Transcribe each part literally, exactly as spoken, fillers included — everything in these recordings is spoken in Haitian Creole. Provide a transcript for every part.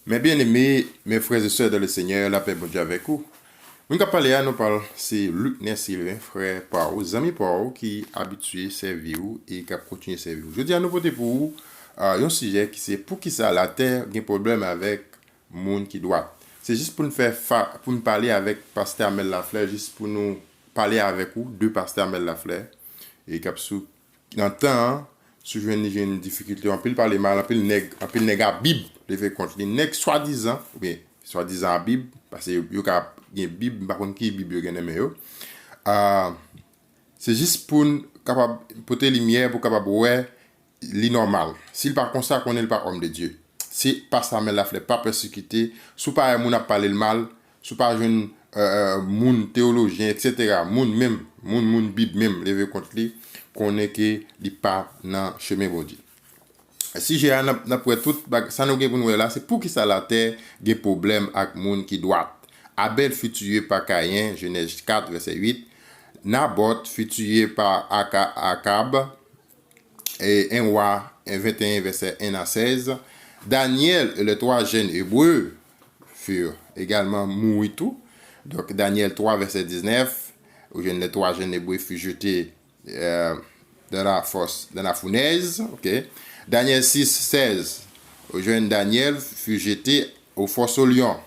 Mes bien-aimés, mes frères et sœurs dans le Seigneur, lapè Bondye avèk ou. Moun k ap pale a, non pa l se Lucner Sylvain, frè pa w, zanmi pa w ki abitye sèvi w e k ap kontinye sèvi w. Jodi a, nou pote pou ou ah, yon sijè ki se poukisa latè gen pwoblèm avèk moun ki dwat. Se jis pou n fè fa, pou n pale avèk pastè Amel Laflè, jis pou nou pale avèk ou de pastè Amel Laflè e k ap sou nan tan an, si w jwenn li jwenn difikilte, anpil pale mal, anpil nèg, anpil nèg a Bib leve kont li, nèg swadizan, oubyen swadizan a Bib, paske yo, yo ka gen Bib, m pa konn ki Bib yo gen nan men yo. Ah, se jis pou n kapab pote limyè, pou kapab wè li nòmal. Si l pa konsa, konnen l pa homme de Dieu. Si pastè Amel Laflè pa pèsekite, si w pa wè moun ap pale l mal, si w pa jwenn euh, moun, teyolojyen, etsetera, moun menm, moun, moun Bib menm, leve kont li, konnen ke li pa nan chemen Bondye. Sijè a, n ap, n ap wè tout bag, sa nou gen pou n wè la, se poukisa latè gen pwoblèm ak moun ki dwat. Abel fut tué par Caïn, Genèse quatre, verset huit. Nabot fut tué par Aka, Akab, et un Roi vingt et un, verset un à seize. Daniel et les trois jeunes hébreux furent également mouri tou. Donk, Daniel twa, vèsè diznèf, ou jwenn les trois jeunes hébreux furent jetés euh, dans la fosse, dans la fournaise. Ok. Daniel six, seize, ou jwenn Daniel fut jeté aux fosses aux lions.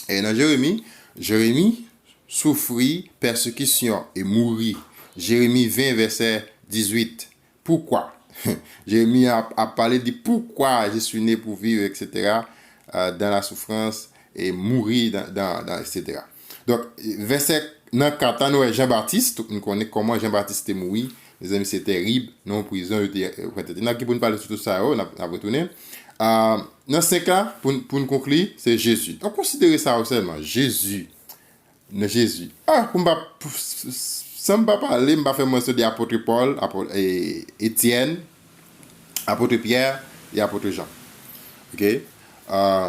E nan Jeremi, Jeremi soufri pèsekisyon e mouri. Jeremi ven, vèsè dizuit. Poukwa? Jeremi ap, ap pale di poukwa je suis né pour vivre, etsetera, euh, dans la souffrance et mourir dans, dans, dans, etsetera. Donk, vèsè nan kat la, nou wè Jan Batis, tout moun konnen kòman Jan Batis te mouri. Mezanmi, se terib, nan yon prizon, yo te, euh, pran tèt li. N ap gen pou n pale sou tout sa yo, n ap, n ap retounen. Euh, nan senk la, pou, n- pou n konkli, se Jezi. Donk, konsidere sa yo sèlman. Jezi. Nan Jezi. Ah, pou m pa, pou, s- s- san m pa pale, m pa fè mansyon de apot Pòl, apot, e, Etyèn, apot Pyè, e apot Jan. Ok? Euh,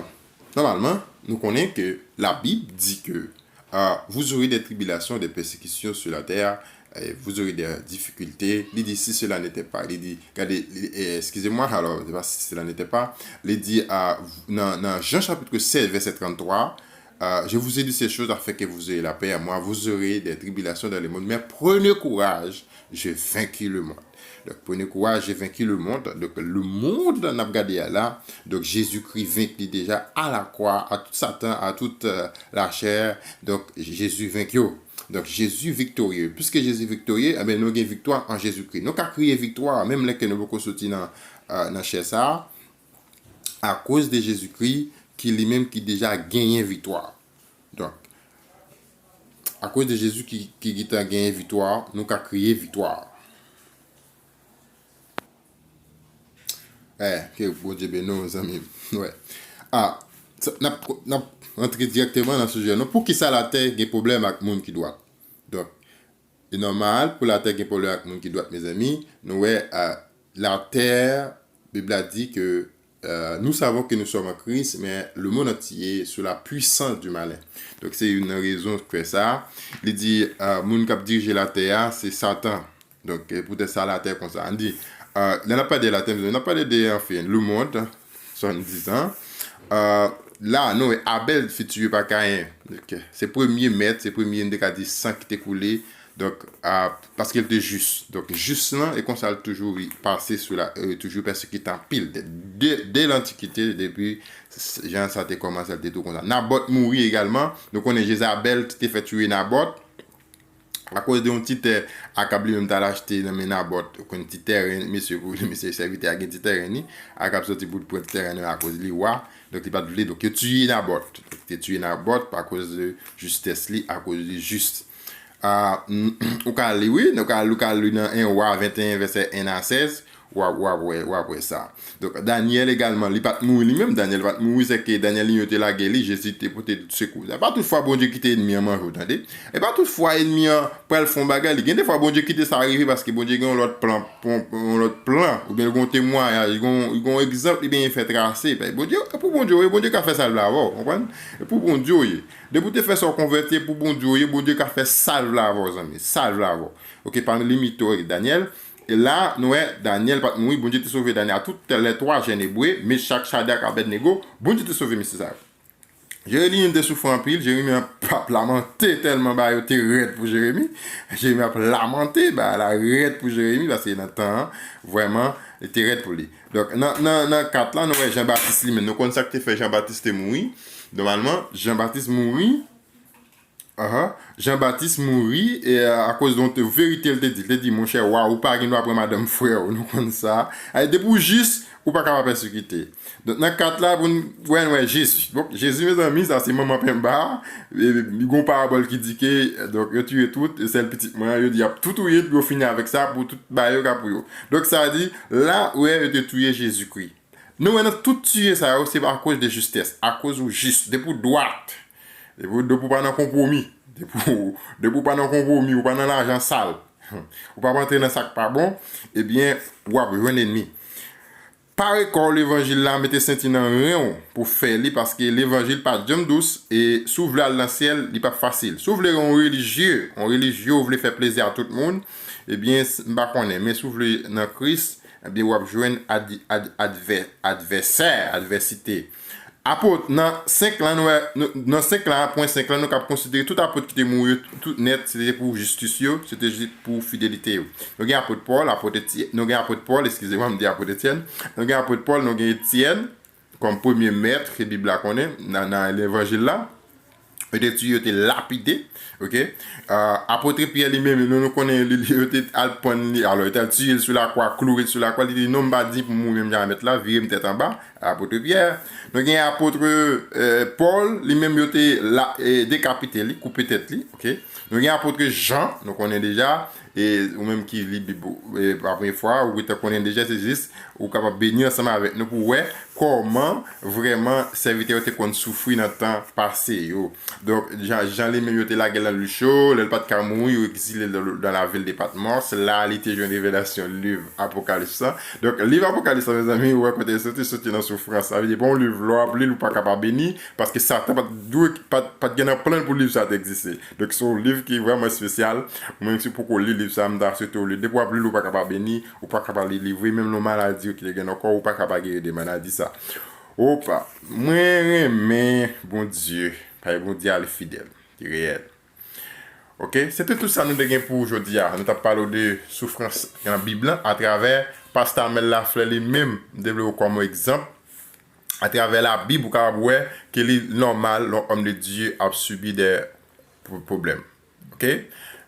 nòmalman, nou konnen ke Labib di ke euh, vous aurez des tribulations, des persécutions sur la terre, euh, vous aurez des difficultés. Li di, si cela n'était pas, li di, gade, li- eh, excusez-moi, alors, je sais pas si cela n'était pas, li di, euh, nan, nan Jean chapitre seize, verset trente-trois, euh, je vous ai dit ces choses afin que vous ayez la paix à moi, vous aurez des tribulations dans le monde, mais prenez courage, j'ai vaincu le monde. Donk, prenez courage, j'ai vaincu le monde. Donk, lemonn n ap gade a la, donk, Jezikri venk li deja à la croix, à tout Satan, à toute euh, la chair. Donk, Jezi venk yo. Donk, Jezi viktorye. Piske Jezi viktorye, enben, nou gen viktwa an Jezikri. Nou ka kriye viktwa, menm lè ke nou poko soti nan, euh, nan chè sa a, akoz de Jezikri, ki li menm ki deja genyen viktwa. Donk, akoz de Jezi ki, ki gentan genyen viktwa, nou ka kriye viktwa. Eh, ke Bondye beni w, zanmi m. Wè. Ah, sa- n ap, n ap rantre dirèkteman nan sijè nou. Poukisa latè gen pwoblèm ak moun ki dwat? Donk, e nòmal pou latè gen pwoblèm ak moun ki dwat, mezanmi. Nou wè, ah, latè, Bib la di ke euh, nous savons que nous sommes en Christ, mais le monde entier est sous la puissance du malin. Donk, se youn nan rezon k fè sa. Li di, euh, moun k ap dirije latè a, se Satan. Donk, euh, poutèt sa, latè konsa. Ann di, euh, lè n ap pale de latè, n ap pale de, anfen, lemonn, swadizan. Euh, la, nou wè, Abèl fut tué par Caïn. Ok. Se premye mèt, se premye, n te ka di, san ki te koule. Donk, a, paske l te jis. Donk, jis lan, e konsa l toujou pase sou la, e toujou pèsekite anpil. De, de, de lantikite, depi s- jan sa te kòmanse, l te tou konsa. Nabòt mouri egalman. Nou konnen Jezabèl te fè tiye Nabòt. Akoz de yon ti tè Akab li menm t al achte nan men Nabòt. Ou konn ti tèren, mesye pou li, mesye sèvitè a gen ti tèren li. Akab soti pou l pran ti tèren nan men akoz li wa. Donk, li pa t vle. Donk, yo tiye Nabòt. Donk, te tiye Nabòt akoz de jistès li, akoz li jis. Ah, ou ka li, wi, ou ka, ou ka li nan en Wa venteyen, vèsè en a sèz, w ap, w ap wè, w ap wè sa. Donk, Danyèl egalman, li pa t mouri li menm, Danyèl pa t mouri, sèke Danyèl li yo te lage li, Jezi te pote sekou. Se pa tout fwa Bondye kite ènmi an manje w, tande. E pa tout fwa ènmi an pral fè yon bagay, li gen de fwa Bondye kite sa rive paske Bondye gen yon lòt plan, yon, yon lòt plan, oubyen li gen yon temwayaj, li gen yon, li gen yon egzanp li benyen fè trase. Bondye, e pou Bondye w ye, Bondye ka fè sa l vle avè w, konprann? E pou Bondye w ye. Depi w te fè sa w konvèti, e pou Bondye w ye, Bondye ka fè sa l vle avè w, zanmi, sa l vle avè w. Ok, pami limite w, Danyèl, E la, nou wè, Danyèl pa t mouri, Bondye te sove Danyèl a tout lè twa jèn Ebre, Mechak, Chadrak, Abèdnego, Bondye te sove mesye sa yo. Jeremi menm te soufri anpil, Jeremi p ap lamante tèlman bagay yo te rèd pou Jeremi. Jeremi ap lamante, bagay la rèd pou Jeremi, paske nan tan an, vrèman, li te rèd pou li. Donk, nan, nan, nan kat la, nou wè Janbatis li menm. Nou konn sa k te fè Janbatis te mouri. Nòmalman, Janbatis mouri, Ahan. Janbatis mouri e, akoz de yon verite l te di. L te di, monchè, wa, ou pa gen dwa pran madanm frè w, nou konn sa. Ay, depi w jis, ou pa ka pa pèsekite. Donk, nan kat la, pou n wè, n wè Jezi. Donk, Jezi, mezanmi, sa se manman penba. E, li gon parabòl ki di ke, donk, yo tiye tout, e sèl pitit mwen an, yo di, y ap tou touye, pou yo fini avèk sa, pou tout bagay yo ka pou yo. Donk, sa di, la, wè, yo te touye Jezikri. Nou wè nan tout tiye sa yo, se akoz de jistès, akoz ou jis, depi w dwat, depi w, depi w pa nan konpwomi, depi w, depi w pa nan konpwomi, ou pa nan lajan sal, ou pa antre nan sa k pa bon, ebyen, w ap jwenn ènmi. Pare kò w levanjil la, mete senti nan ren w pou fè li, paske levanjil pa t janm dous, e si w vle al nan syèl, li p ap fasil. Si w vle yon relijye, yon relijye, w vle fè plezi a tout moun, ebyen, s-, m pa konnen, men si w vle nan Kris, ebyen, w ap jwenn ad-, ad-, advè-, advèsè, advèsite. Apot, nan senk lan, nou wè, nou, nan senk lan, pwen senk lan, nou kab konsidere tout apot ki te mouri yo, tout nèt, se te pou jistis yo, se te jis pou fidelite yo. Nou gen apot Pòl, apot Etye-, nou gen apot Pòl, eskize mwa, m di apot Etyèn. Nou gen apot Pòl, nou gen Etyèn, kòm premye mèt ke Bib la konnen, nan, nan levanjil la. Yo te tiye, yo te lapide, oke? Ah, apot Pyè li menm, nou, nou konnen li, li, yo te al prann li, alò, yo te al tiye l sou lakwa, kloure l sou lakwa, li te di, non, m pa di pou m mouri menm jan a mèt la, vire m tèt anba, apot Pyè. Nou gen apot, eh, Pòl, li menm yo te la, eh, dekapite li, koupe tèt li, oke? Nou gen apot Jan, nou konnen deja, e ou menm ki li Bib ou, e, pa premye fwa, ou te konnen deja, se jis, ou kapab beni ansanm avèk nou pou wè kòman vrèman sèvitè yo te konn soufri nan tan pase yo. Donk, Jan, Jan li menm yo te lage l nan lwi cho, lè l pa t ka mouri, yo egzile l dan, dan lavil de Patmòs, la li te jwenn revelasyon liv Apokalips lan. Donk, liv Apokalips lan, mezanmi, ou wè kote l soti, soti nan soufrans. Sa vle di, pa yon liv lè w ap li l, ou pa ka pa beni, paske Satan pa t dwe, pa t, pa t gen nan plan l pou liv sa te egziste. Donk, se yon liv ki vrèman espesyal. Ou menm si w poko li liv sa, m ta swete w li l. Depi w ap li l, ou pa ka pa beni, ou pa ka pa li livre, menm yon maladi ki te gen nan kò w, ou pa ka pa geri de maladi sa. Opa, mwen renmen Bondye, paske Bondye a li fidèl, li reyèl. Oke, se te tout sa nou te gen pou jodi a. Nou t ap pale w de soufrans nan Bib lan atravè Pastè Amel Lafleur li menm, m te vle w kòm egzanp, atravè Labib, ou kapab wè ke li nòmal lè yon òm de Dye ap sibi de pwoblèm. Oke?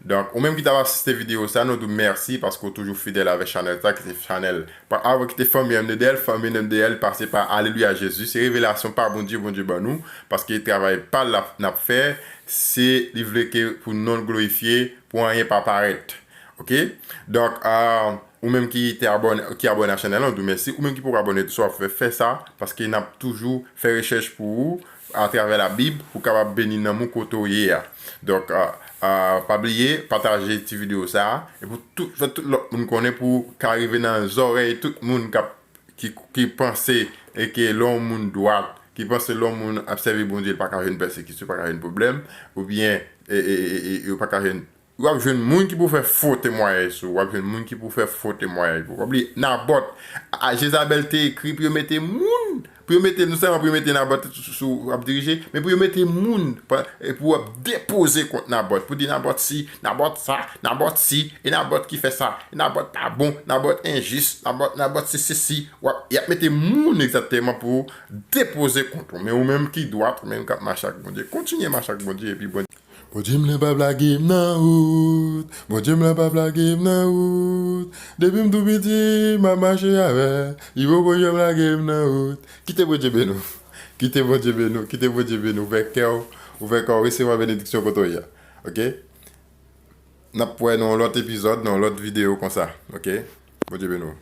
Donk, ou menm ki t ap asiste videyo sa, nou di w mèsi paske w toujou fidèl avèk chanèl sa, ki se chanèl pa, avèk ki te fanmi M D D L, fanmi M D D L pase pa Alelouya Jezi, se revelasyon pa Bondye, Bondye ban nou, paske travay pa l n ap fè, se li vle ke pou non l glorifye, pou anyen pa parèt. Oke? Donk, ah, ou menm ki te abòne, ki abòne a chanèl la, nou di w mèsi. Ou menm ki poko abòne tou, sa w ap fè, fè sa, paske n ap toujou fè rechèch pou ou atravè Labib, pou w kapab beni nanm ou kote w ye a. Donk, ah, ah, pa bliye, pataje ti videyo sa a, e pou tout, fè tout lòt moun konnen pou ka rive nan zòrèy tout moun k ap, ki, ki panse e ke lè yon moun dwat, ki panse lè yon moun ap sèvi Bondye, li pa ka jwenn pèsekisyon, pa ka jwenn pwoblèm, oubyen, e, e, e, e, yo pa ka jwenn W ap jwenn moun ki pou fè fo temwayaj sou ou. W ap jwenn moun ki pou fè fo temwayaj pou ou. W ap li Nabòt. A, Jezabèl te ekri pou yo mete moun, pou yo mete, non sèlman pou yo mete Nabòt sou, sou, sou, ap dirije, men pou yo mete moun, pa, e pou w ap depoze kont Nabòt, pou di Nabòt si, Nabòt sa, Nabòt si, e Nabòt ki fè sa, e Nabòt pa bon, Nabòt enjis, Nabòt, Nabòt se sesi. W ap, y ap mete moun egzakteman pou depoze kont ou. Men ou menm ki dwat, ou menm k ap mache ak Bondye, kontinye mache ak Bondye, epi Bondye Bondye m lan p ap lage m nan wout. Bondye m lan p ap lage m nan wout. Depi m tou piti, m ap mache avè l. Li poko janm lage m nan wout. Kite Bondye beni w. Kite Bondye beni w. Kite Bondye beni w. Ouvè kè w. Ouvè kè w. Resevwa benediksyon kote w ye a. Oke? N ap wè nan yon lòt epizòd, nan yon lòt videyo konsa. Oke? Bondye beni w.